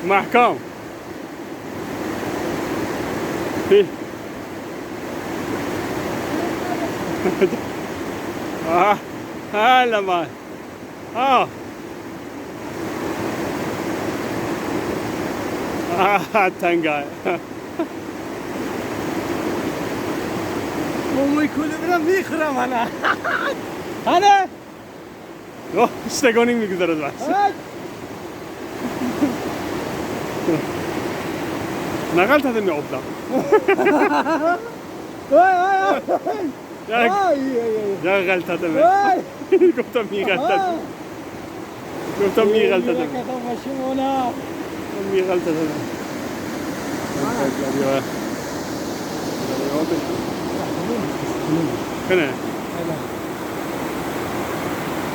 Маҳкам. Hala Ah. Ah, تنگای. موموی کولو میخورم انا. انا. Oh, اشتگانی میگذرد بس. نقلت هذا عبدة. یا غلطت گفتم میغلطت. گفتم میغلطت. میغلطت. کنه.